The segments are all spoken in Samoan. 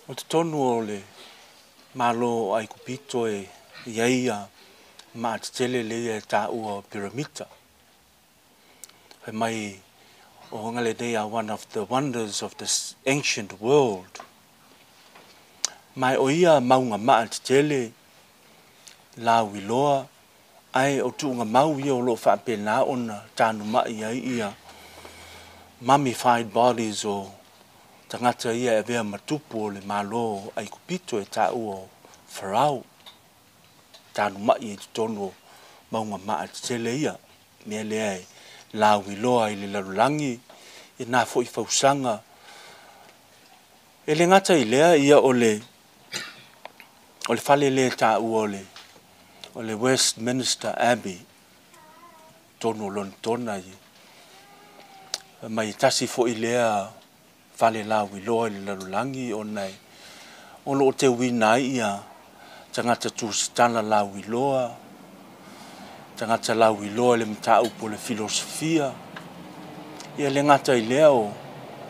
O totonu o le Malo o Aikupito e i ai ia maa tetele lea e taua o piramita. Fai mai o aga lenei are one of the wonders of the ancient world. Ma o ia mauga maa tetele lauiloa, ae o tuugamau ia o loo faapena ona tanumai ai ia mummified bodies o tagata ia e avea ma tupu o le Malo o Aikupito e taua o Farao, tanumai i totonu o mauga maa tetele ia. Mea lea e lauiloa i le lalolagi i na foi fausaga. E le gata i lea, ia o le fale lea e taua o le Westminster Abbey, totonu o Lonetona, mai tasi foi lea fale lauiloa i le lalolagi, ona o loo teuina ai ia tagata tusitala lauiloa, tagata lauiloa i le mataupu o le filosofia. Ia le gata i lea o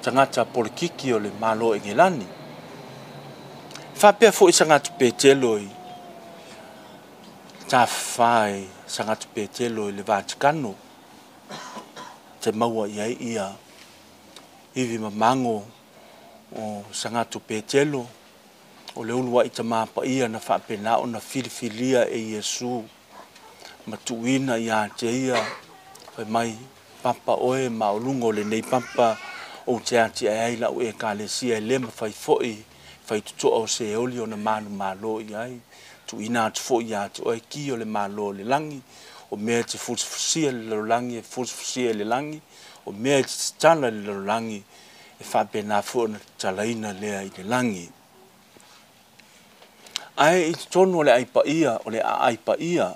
tagata polokiki o le Malo o Engelani. Faapea foi Sagatu Petelo i tafafa i Sagatu Petelo i le Vatikano, te maua i ai ia ivi mamago o Sagatu Petelo, o le uluai tamapaia na faapena ona filifilia e Iesu ma tuuina ia te ia, fai mai, papa oe ma o luga o lenei papa ou te atiae ai lau ekalesia, e le mafai foi faitotoa o Seoli ona manumalo i ai, tuuina atu foi ia te oe ki o le Malo o le lagi, o mea e te fusifusia i le lalolagi e fusifusia i le lagi, o mea e te tatala i le lalolagi e faapena foi ona tatalaina lea i le lagi. Ae i totonu o le ai paia, o le aai paia,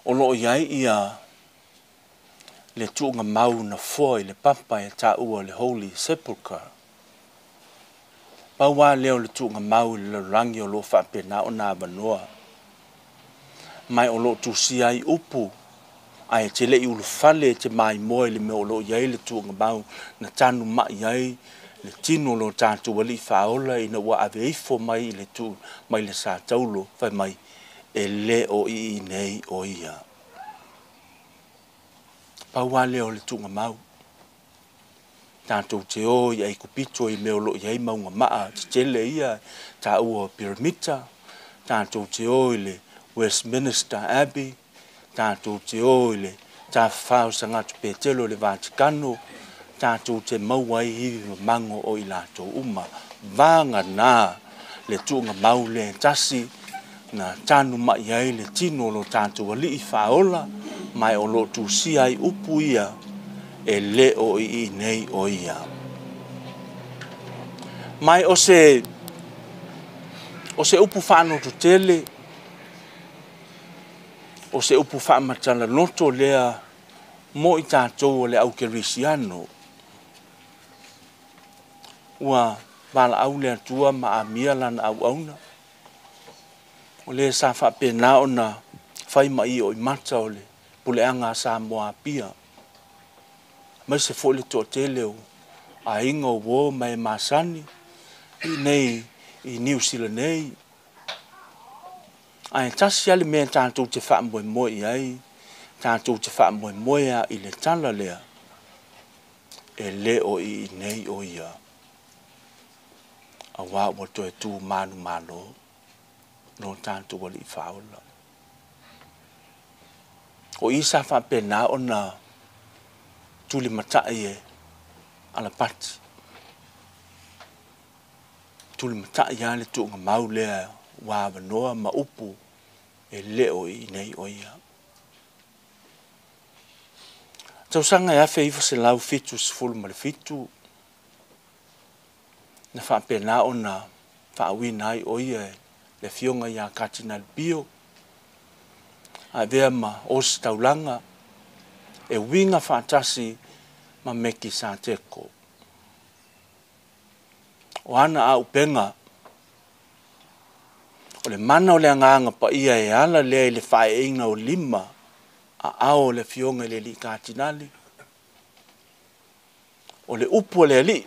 o loo i ai ia le tuugamau na foa i le papa e taua le Holy Sepulchre. Pau lava lea o le tuugamau i le lalolagi o loo faapena ona avanoa. Mai o loo tusia ai upu, ae te lei ulufale e te maimoa i le mea o loo i ai le tuugamau na tanumai ai le tino o lo tatou alii faaola ina ua ave ifo mai i le tu mai le sataulo, fai mai e le o i nei o ia. Pau lava lea o le tuugamau. Tatou te o i Aikupito i mea o loo i ai mauga maa tetele ia taua o piramita, tatou te o i le Westminster Abbey, tatou te o i le tafafa o Sagatu Petelo i le Vatikano, tatou te maua ai ivi mamago o i latou uma. Vagana le tuugamau lea e tasi na tanumai ai le tino o lo tatou alii faaola, ma o loo tusia ai upu ia e le o i nei o ia. Mai o se upu faanototele, o se upu faamatala loto lea mo i tatou o le au kerisiano. Ua valaau le Atua ma amia lana auauna, o le sa faapena ona fai mai o i mata o le puleaga a Samoa Apia, aemaise foi le toatele o aiga o uo ma e masani i nei i Niu Sila nei. Ae tasi lava le mea tatou te faamoemoe i ai, tatou te faamoemoe lava i le tala lea, e le o i nei o ia, aua ua toe tu manumalo lo tatou alii faaola. O i sa faapena ona tulimatai e Alapati, tulimatai lava le tuugamau lea ua avanoa ma upu e le o i nei o ia. Tausaga e 1977 na faapena ona faauiina ai o ia e le afioga ia Katinali Pio, avea ma ositaulaga e uiga faatasi ma Meki Sateko. O ana aupega, o le mana o le agaga paia e ala lea i le faeeiga o lima aao o le afioga i le alii Katinali, o le upu a le alii.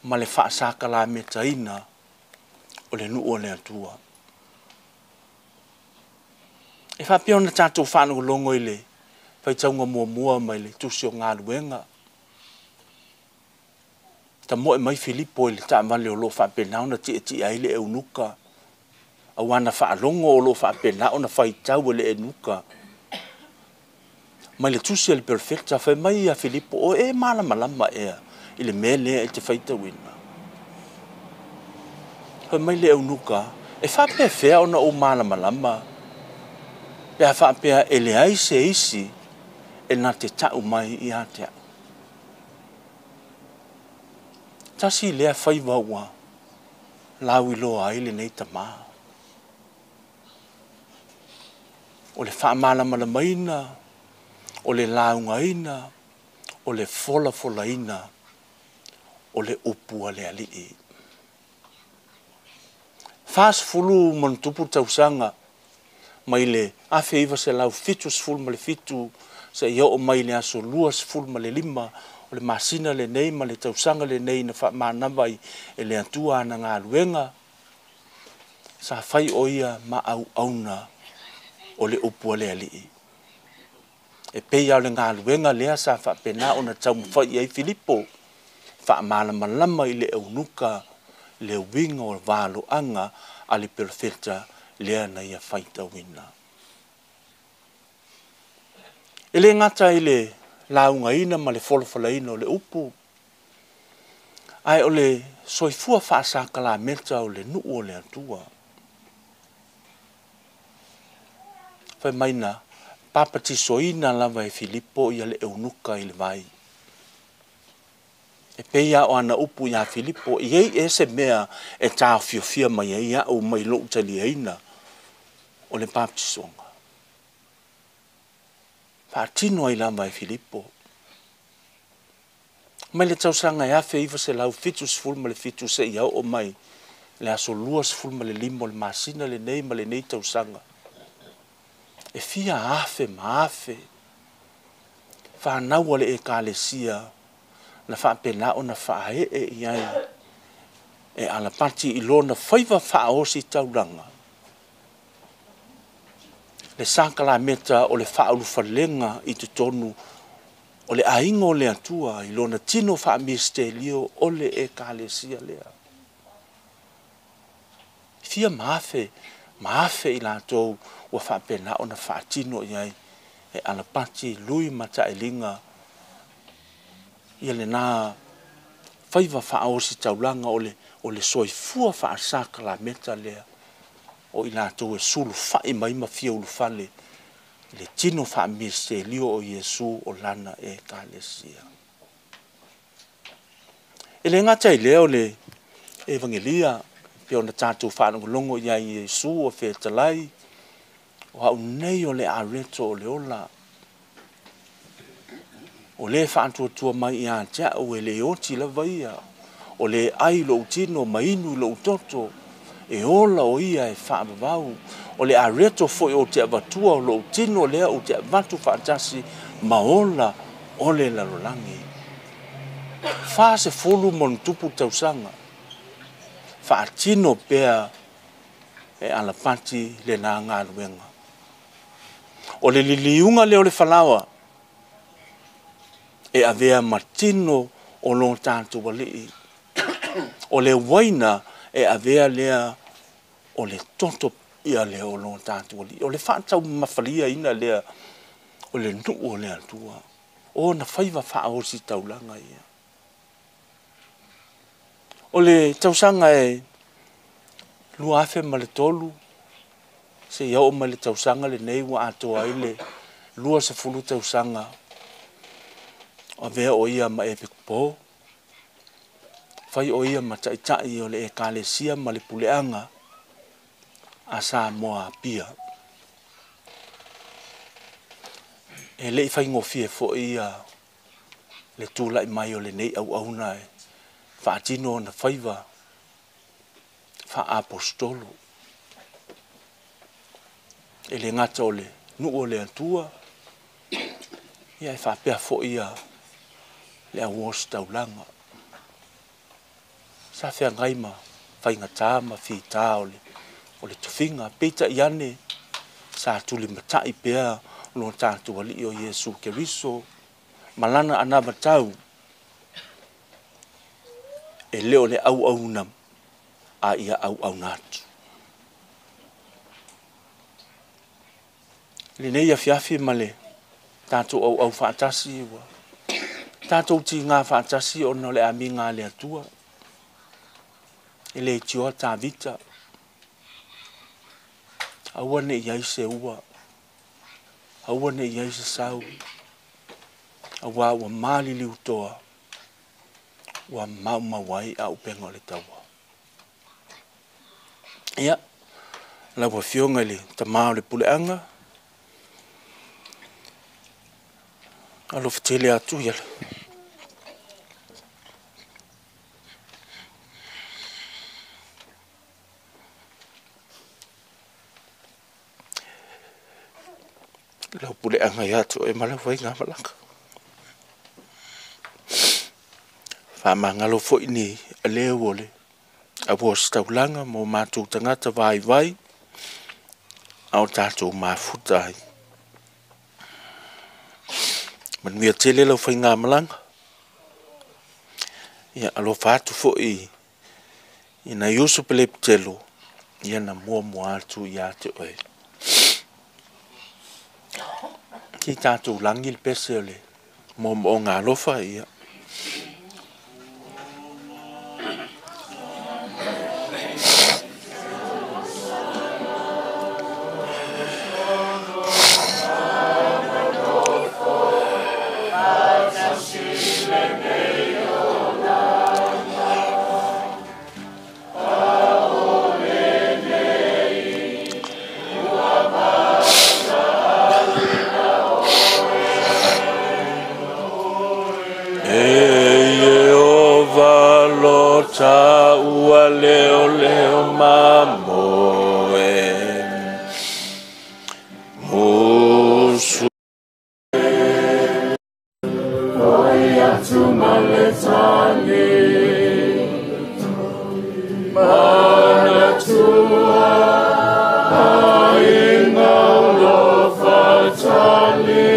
ma le faasakalametaina o le nuu o le Atua. E faapea ona tatou faalogologo i le faitauga muamua mai le Tusi o Galuega. Tamoe mai Filipo i le taavale o lo o faapena ona tietie ai le eunuka, aua na faalogo o lo o faapena ona faitau e le eunuka mai le tusi a le perofeta. Fai mai ia Filipo, o e malamalama ea i le mea lea e te faitauina? Fai mai le eunuka, e faapefea ona ou malamalama pe a faapea e leai se isi e na te tau mai ia te au. Tasi lea faiva ua lauiloa ai lenei tamā. O le faamalamalamaina, o le laugaina, o le folafolaina, o le upu a le Alii. 40 ma ona tupu tausaga mai le 1977 seia oo mai le aso 25 o le masina lenei ma le tausaga lenei na faamanava ai e le Atua ana galuega, sa fai o ia ma auauna o le upu a le Alii. E pei lava o le galuega lea sa faapena ona taumafai i ai Filipo, faamalamalama i le eunuka le uiga o valoaga a le perofeta lea na ia faitauina. E le gata i le laugaina ma le folafolaina o le upu, ae o le soifua faasakalameta o le nuu o le Atua. Fai mai na papatisoina lava e Filipo ia le eunuka i le vai. E pei lava o ana upu ia Filipo, e i ai ea se mea e taofiofia mai ai au mai lou taliaina o le baptisoga. Faatino ai lava e Filipo. Mai le tausaga e 1977 seia oo mai le aso 25 o le masina lenei ma lenei tausaga, e fia afe ma afe fanau a le ekalesia na faapena ona faaee i ai e Alapati i lona faiva faaositaulaga le sakalameta o le faaulufalega i totonu o le aiga o le Atua i lona tino faamisetelio o le ekalesia lea. Fia ma afe ma afe i latou ua faapena ona faatino i ai e Alapati Lui Matailiga ia lena faiva faaositaulaga o le soifua faasakalameta lea o i latou e sulufai mai ma fia ulufale i le tino faamisetelio o Iesu o lana ekalesia. E le gata i lea o le Evangelia, pe ona tatou faalogologo i ai Iesu o fetalai, o au nei o le areto o le ola. O le faatuatua mai ia te au e le oti lava ia, o le ai lou tino ma inu i lou toto, e ola o ia e faavavau. O le areto foi o te avatua o lou tino lea ou te avatu faatasi ma ola o le lalolagi. 40 ma ona tupu tausaga, faatino pea e Alapati lena galuega. O le liliuga lea o le falaoa, e avea ma tino o lo tatou Alii. O le uaina e avea lea o le toto ia lea o lo tatou Alii. O le faataumafaliaina lea o le nuu o le Atua. O na faiva faaositaulaga ia. O le tausaga e 2003, seia oo mai le tausaga lenei ua atoa ai le 20 tausaga o avea o ia ma epikopo, fai o ia ma taitai o le ekalesia ma le puleaga a Samoa Apia. E le i faigofie foi ia le tulai mai o lenei auauna e faatino ona faiva faaapostolo. E le gata o le nuu o le Atua, ia e faapea foi ia le auositaulaga. Sa feagai ma faigata ma fita o le tofiga. Peitai ane sa tulimatai pea lo tatou Alii o Iesu Keriso ma lana anavatau e le o le auauna a ia auauna atu. I lenei afiafi ma le tatou auau faatasi, ua tatou tiga faatasi ona o le amiga a le Atua. E le itioa Tavita, aua ne i i ai se ua, aua ne i i ai se sau, aua ua maliliu toa, ua maumau ai auupega o le taua. Ia, lau Afioga i le Tama o le Puleaga, alofa tele atu ia lau puleaga ia te oe ma lau faigamalaga. Faamagalo foi ni aleu o le auositaulaga ma o matou tagata vaivai a o tatou mafuta ai. Manuia tele lau faigamalaga. Ia alofa atu foi i nai uso peleputelo, ia na muamua atu ia te oe. Se i tatou lagi le pese o le moomooga alofa, ia. E Ieova lo taua leo leo mamoe. Musu. Oi atu ma le tali, manatua aiga o lo fatali,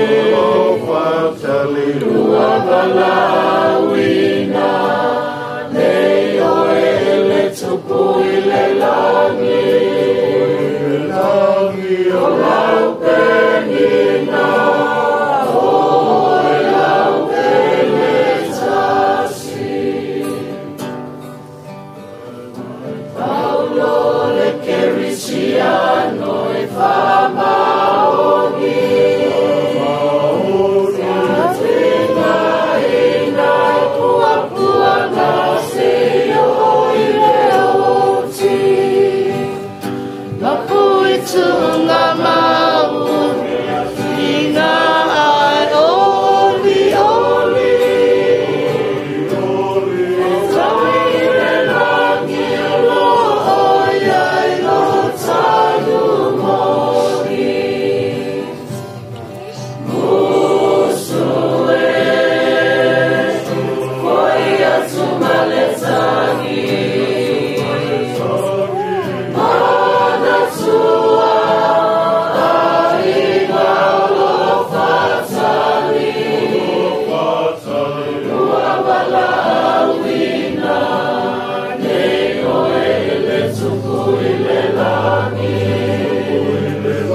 ua valaauina nei oe le tupu i le lagi, o lau penina, o lau pele tasi. Paulo le Kerisiano e faamaoni, ina puapuaga se o i le oti. Mapuitunga mau i ngā ai oli oli. Tai le langi o lo oi ai lo tanu moni. Musu e, foi atu ma le tagi. Manatua aiga o lo fatali, ua valaauina nei oe le tupu i le lagi, o